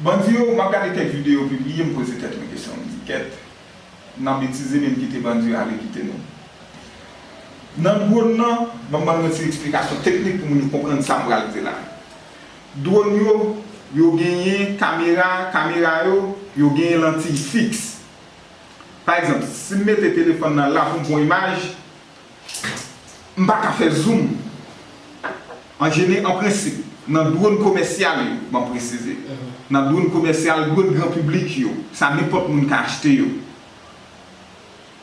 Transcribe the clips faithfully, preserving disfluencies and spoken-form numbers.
Bandi yo, m ap gade kèk videyo pibliye, m poze tèt mwen kesyon, m di, "Kèt, n ap betize, men m kite bandi yo ale kite nou." Nan dwòn nan, ban m ban nou yon ti eksplikasyon teknik pou moun yo konprann sa m pral di la. Dwòn yo, yo genyen kamera, kamera yo, yo genyen lantiy fiks. Pa egzanp, si m mete telefòn nan la pou m pran imaj, m pa ka fè zoom. An jene-, an prensip, nan dwòn komèsyal yo, m ap presize. Nan dwòn komèsyal, dwòn gran piblik yo, sa nenpòt moun ka achte yo.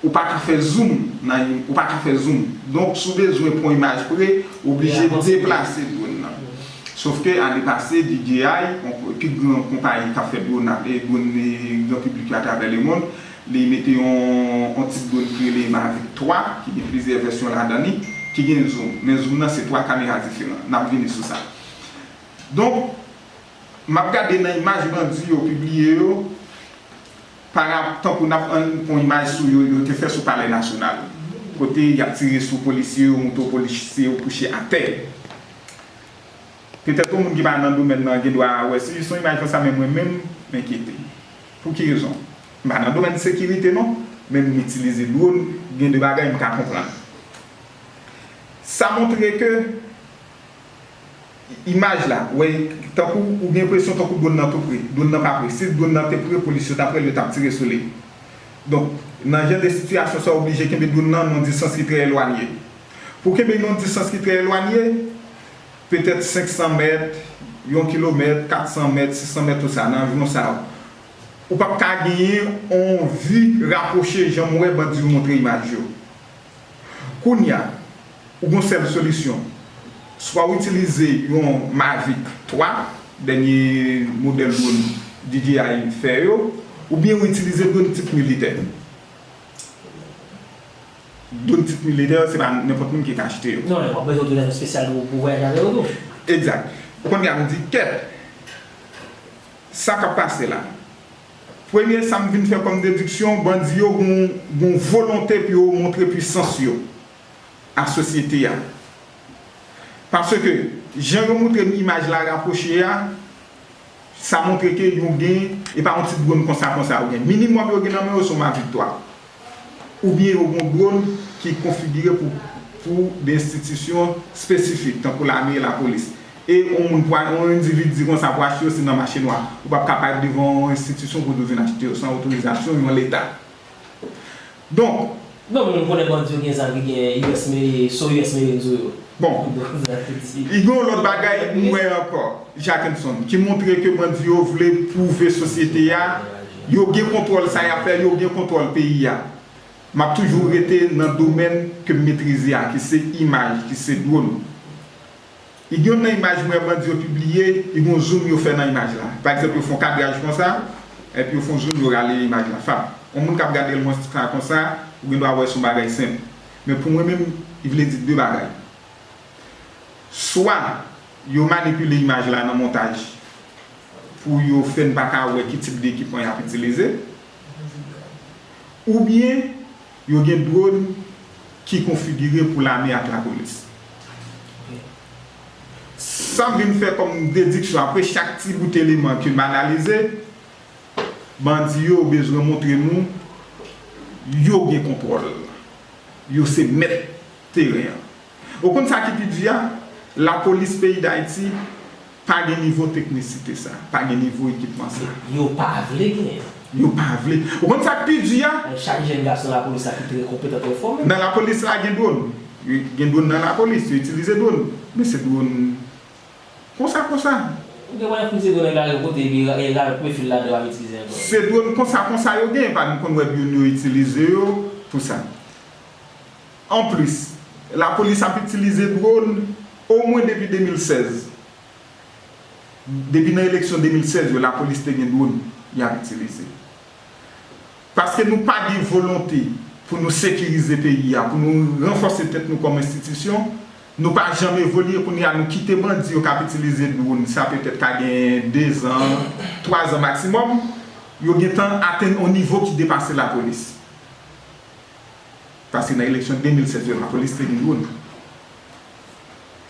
Ou pa ka fè zoom, nan, ou pa ka fè zoom. Donk, si w bezwen pran imaj pre, ou oblije deplase dwòn nan. Sof ke ane pase, D J I, yon pi gran konpayi k ap fè dwòn, e dwòn, e gran piblik yo atravè lemonn, li mete yon, yon ti dwòn ki rele Mavic twa, ki gen plizyè vèsyon ladan li, ki gen zoom. Men zoom nan se twa kamera diferan. N ap vini sou sa. Donk, m ap gade nan imaj bandi yo pibliye yo, parap-, tankou n ap, yon imaj sou yo, yo te fè sou Palè Nasyonal, kote y ap tire sou polisye yo, moto polisye yo kouche atè. Petèt yon moun ki pa nan domèn nan gen dwa wè si se yon imaj konsa, men mwen menm, m enkyete. Pou ki rezon? M pa nan domèn sekirite non, men m itilize dwòn, gen de bagay m ka konprann. Sa montre ke imaj la, wè, tankou ou gen enpresyon tankou dwòn nan tou pre. Dwòn nan pa pre. Si dwòn nan te pre, polis yo t ap wè l, yo t ap tire sou li. Donk, nan jan de sitiyasyon sa, w oblije kenbe dwòn nan nan yon distans ki trè elwanye. Pou w kenbe l nan yon distans ki trè elwanye, petèt senk san mèt, yon kilomèt, kat san mèt, sis san mèt, tout sa, nan anviwon sa yo. Ou p ap ka genyen yon vi rapwoche jan m wè bandi yo montre imaj yo. Kounye a, ou gen yon sèl solisyon. Swa w itilize yon Mavic twa, dènye modèl dwòn D J I fè yo, oubyen w itilize dwòn tip militè. Dwòn tip militè, se pa nenpòt moun ki ka achte yo. Non, w ap bezwen otorizasyon espesyal pou, pou vwayaje avè yo tou. Egzak. Kounye a, m di, kèt, sa k ap pase la? Premye, sa m vin fè kòm dediksyon, bandi yo gon, gon volonte pou yo montre pwisans yo a sosyete a. Paske, jan yo montre m imaj la rapwoche a, sa montre ke yo gen, e pa yon ti dwòn konsa, konsa yo gen. Minimòm yo gen nan men yo se yon Mavic twa. Oubyen yo gen yon dwòn ki konfigire pou, pou de enstitisyon espesifik, tankou lame e lapolis. E yon moun, pou yon endividi konsa pou achte yo, se nan mache nwa. Ou p ap ka parèt devan yon enstitisyon pou di w vin achte yo san otorizasyon yon leta. Donk, Non, men nou konnen bandi yo gen zam ki gen U S Marine, so U S Marine sou yo. Bon, gen yon lòt bagay m wè ankò, Jackenson, ki montre ke bandi yo vle pwouve sosyete a, yo gen kontwòl sa y ap fè, yo gen kontwòl peyi a. M ap toujou rete nan domèn ke m metrize a, ki se imaj, ki se dwòn. I gen youn nan imaj m wè bandi yo pibliye, i gen yon zoom yo fè nan imaj la. Pa egzanp, yo fè yon kadraj konsa, epi yo fè yon zoom, yo rale imaj la. Fap. Yon moun k ap gade l konsa, konsa, ou gen dwa wè se yon bagay senp. Men pou mwen menm, i vle di de bagay. Swa yo manipile imaj la nan montaj pou yo fè n pa ka wè ki tip de ekipman y ap itilize, oubyen yo gen dwòn ki konfigire pou lame ak lapolis. Sa m vin fè kòm dediksyon apre chak ti bout eleman ke m analize, bandi yo bezwen montre nou yo gen kontwòl, yo se mèt teren an. Ou konn sa ki pi di a? Lapolis peyi Dayiti pa gen nivo teknisite sa, pa gen nivo ekipman sa. Yo pa vle genyen. Yo pa vle. Ou konn sa k pi di a? Men chak jèn gason lapolis la ki trè konpetan, trè fòme. Nan lapolis la gen dwòn. Gen dwòn nan lapolis, yo itilize dwòn. Men se dwòn konsa, konsa. Ou gen mwayen pou itilize dwòn nan yon kote, epi e la, premye fil la, yo pa itilize ankò. Se dwòn konsa, konsa yo gen, pa nou konn wè dwòn yo itilize yo pou sa. Anplis, lapolis ap itilize dwòn omwen depi de mil sèz. Depi nan eleksyon de mil sèz yo, lapolis te gen dwòn y ap itilize. Paske nou pa gen volonte pou nou sekirize peyi a, pou nou ranfòse tèt nou kòm enstitisyon, nou pa janm evolye, kounye a nou kite bandi yo k ap itilize dwòn, sa petèt ka gen de zan, twa zan maksimòm, yo gentan atenn yon nivo ki depase lapolis. Paske nan eleksyon de mil sèz yo, lapolis te gen dwòn.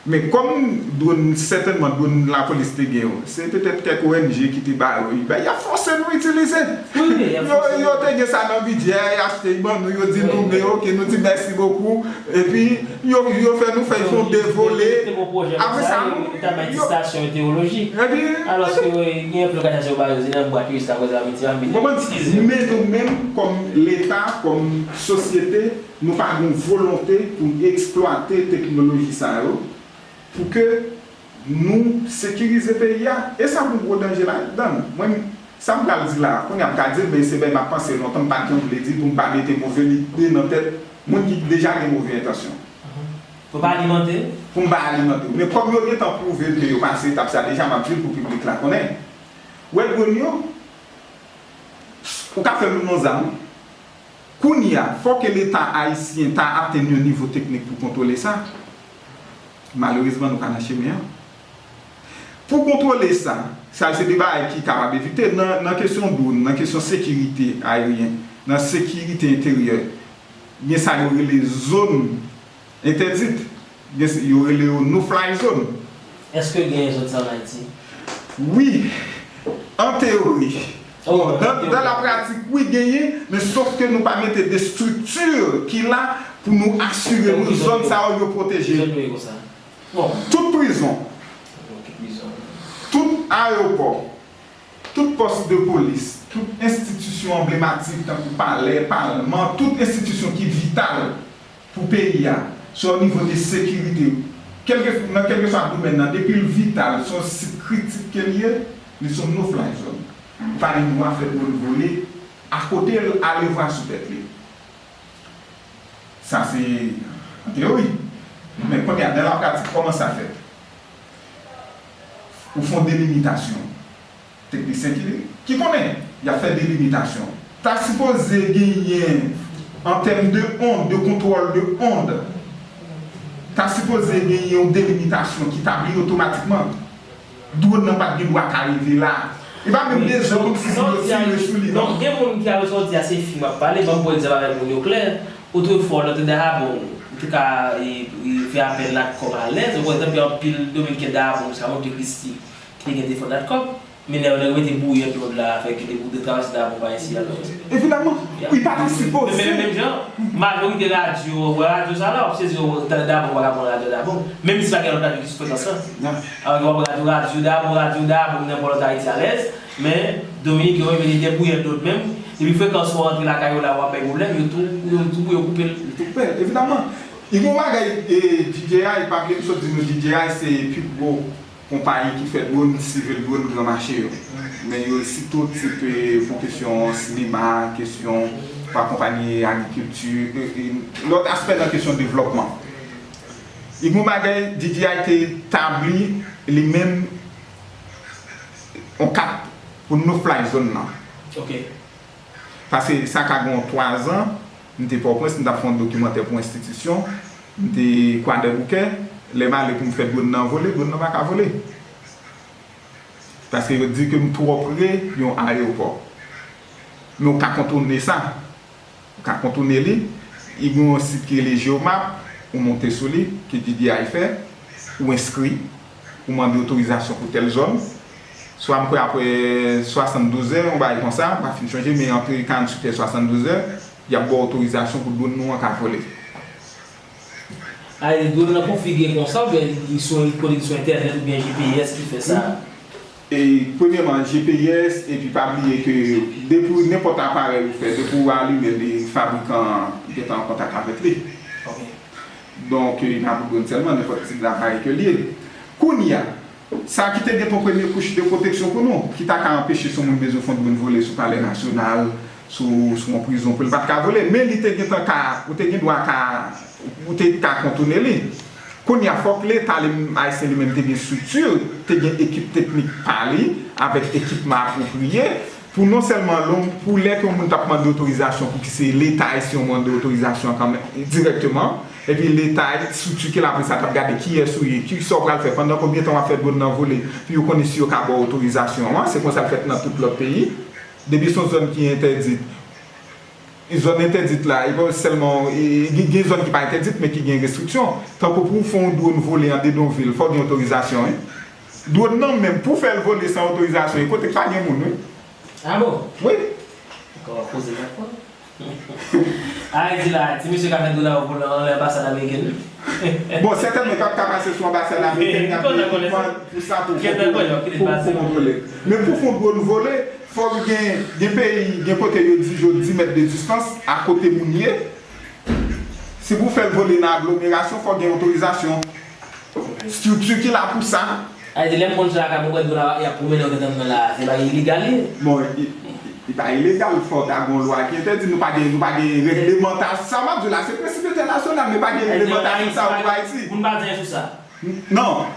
Men kòm dwòn, sètènman dwòn lapolis te gen yo, se petèt kèk O N G ki te ba yo, y ap fòse nou itilize. Yo te gen sa nan bidjè, y achte ban nou, yo di nou men oke, nou di mèsi bokou, epi yo, yo fè nou fè yon devole. Apre sa, nou. Yo ta bay ti stasyon meteorolojik. Alòske gen anpil lokasyon yo ba yo, se nan bwat yo, jiskaprezan, yo mete yo, mete yo. Men nou menm, kòm Leta, kòm sosyete, nou pa gen volonte pou n eksplwate teknoloji sa yo, pou ke nou sekirize peyi a. E sa pou gwo danje ladan l. Mwen, sa m pral di la, kounye a m ka di l, men se bagay m ap panse lontan, m pa t janm vle di l pou m pa mete move lide nan tèt moun ki deja gen move entansyon. Pou pa alimante l? Pou m pa alimante l. Men kòm yo gentan pwouve l ke yo pase etap sa deja, m ap di l pou piblik la konnen. Wè dwòn yo, ou ka fè l nan zam. Kounye a, fò ke Leta ayisyen ta atenn yon nivo teknik pou kontwole sa. Malerezman, nou pa nan chemen an. Pou kontwole sa, sa se de bagay ki kapab evite nan, nan kesyon dwòn, nan kesyon sekirite ayeryen, nan sekirite enteryè. Gen sa yo rele zòn entèdit. Gen, yo rele yo no-fly zone. Èske genyen zòn sa ann Ayiti? Wi, an teyori. Bon, dan, dan la pratik, wi, genyen, men sòf ke nou pa mete de estrikti ki la pou nou asire nou zòn sa yo, yo pwoteje. Tout prizon, tout ayewopò, tout pòs de polis, tout enstitisyon anblematik tankou palè, palman, tout enstitisyon ki vital pou peyi a, swa o nivo de sekirite, kèlke, nan kèlkeswa domèn nan, depi l vital, se yon sit kritik ke l ye, li se yon no-fly zone. Ou pa gen dwa fè dwòn vole akote l, alevwa sou tèt li. Sa se an teyori. Men kounye a, nan la pratik, kòman sa fèt? Ou fè yon delimitasyon. Teknisyen ki, ki konnen, y ap fè delimitasyon. Ta sipoze genyen, an tèm de ond, de kontwòl de ond, ta sipoze genyen yon delimitasyon ki tabli otomatikman. Dwòn nan pa t gen dwa ka rive la. Li pa menm bezwen kòmsi pou yo tire sou li, non. Donk, gen moun ki ap resòti a, se fi m ap pale, ban m pran egzanp avèk moun yo klè. Otrefwa, lè w te Dayabong, ou te ka, e, e, fè apèl NatCom alèz. Ou konn, tanpri anpil Domiken Dayabong, sa monte Kristi, ki te gen telefòn NatCom. Men lè yo mete bouyèt lòd la, fè ki te pou te travèse Dayabong pa isi a, non. Evidaman, li pa ta sipoze. Men, men, menm jan, majorite radyo, wè radyo sa la, w ap sezi, w ap tande Dayabong, w pa ka pran radyo Dayabong. Menm si pa gen lòt radyo ki sou frekans lan. Alò, w ap radyo, radyo Dayabong, radyo Dayabong, nan pran lòt Ayiti alèz. Men, Dominiken yo, yo mete debouyèt lòd menm. Depi frekans ou antre lakay yo la, w ap bay pwoblèm, yo tou, yo tou pou yo koupe l. Yo tou koupe l, evidaman. Li gen yon bagay, e, D J I, pa bliye m sot di nou, D J I se pi gwo konpayi ki fè dwòn, sivil dwòn, gran mache yo. Men yo sitou tip, e, pou kesyon sinema, kesyon pou akonpaye agrikilti, e, e, lòt aspè nan kesyon devlòpman. Li gen yon bagay, D J I te tabli li menm yon kat pou no-fly zone nan. Ok. Paske sa ka gen yon twa zan, m te Pòtoprens, m t ap fè yon dokimantè pou enstitisyon, m te Kwadèboukè, lè m ale pou m fè dwòn nan vole, dwòn nan pa ka vole. Paske yo di ke m twò pre yon ayewopò. Men w ka kontounen sa. Ou ka kontounen li, li gen yon sit ki rele Geomap, ou monte sou li, ke D J I fè, ou enskri, ou mande otorizasyon pou tèl zòn. Swa m kwè apre swasanndouz è, yon bagay konsa, m pa fin chonje, men antre karanntuit è, swasanndouz è, y ap ba w otorizasyon pou dwòn nou an ka vole. A, e dwòn nan konfigire konsa, oubyen li sou, kote li sou entènèt, oubyen G P S ki fè sa? E, premyèman, G P S, epi pa bliye ke depi nenpòt aparèy ou fè, depi w alime l, e fabrikan an gentan an kontak avèk li. Ok. Donk, e, pa pou dwòn sèlman, nenpòt tip daparèy ke l ye. Kounye a, sa ki te gen yon premye kouch de pwoteksyon pou nou, ki ta ka anpeche si yon moun bezwen fè yon dwòn vole sou Palè Nasyonal, sou, sou yon prizon, pou l pa t ka vole. Men li te gentan ka, ou te gen dwa ka, ou te ka kontounen li. Kounye a, fòk Leta li, ayisyen li menm te gen estrikti, te gen ekip teknik pa li, avèk ekipman apwopriye, pou non sèlman lè, pou lè ke yon moun t ap mande otorizasyon pou ki se Leta ayisyen ou mande otorizasyon kanmenm, dirèkteman, epi Leta, estrikti ke l apre sa t ap gade kiyès ou ye, ki sa w pral fè, pandan konbyen tan w ap fè dwòn nan vole, pou yo konnen si yo ka ba w otorizasyon an, se konsa l fèt nan tout lòt peyi. Depi se yon zòn ki entèdit, Zòn entèdit la, e pa sèlman, e, gen, gen zòn ki pa entèdit, men ki gen restriksyon. Tankou pou w fè yon dwòn vole anndan yon vil, fò w gen otorizasyon, wi. Dwòn nan menm, pou w fè l vole san otorizasyon, e kote k pa gen moun, wi. Ah bon? Wi. Kò koze nan fò. Ayiti la, ti mesye ka fè dwòn la volan anlè anbasad amerikèn. Bon, sètènman, pa ka pase sou anbasad amerikèn, y ap gen ekipman pou sa, pou, pou, pou, pou kontwole. Men pou fè yon dwòn vole, fòk gen, gen peyi, gen kote yo di yo di mèt de distans a kote moun ye. Si pou fè l vole nan aglomerasyon, fòk gen otorizasyon. Estrikti ki la pou sa. Ayiti, lè m konn sa, ka mwen wè dwòn la, y ap pwomennen nan la, se bagay ilegal ye. Bon, li, li, li pa ilegal, fò ta gen yon lwa ki entèdi, nou pa gen, nou pa gen reglemantasyon. Sa m ap di w la, se prensip entènasyonal, men pa gen reglemantasyon sa pou Ayiti. Moun pa di anyen sou sa. Non.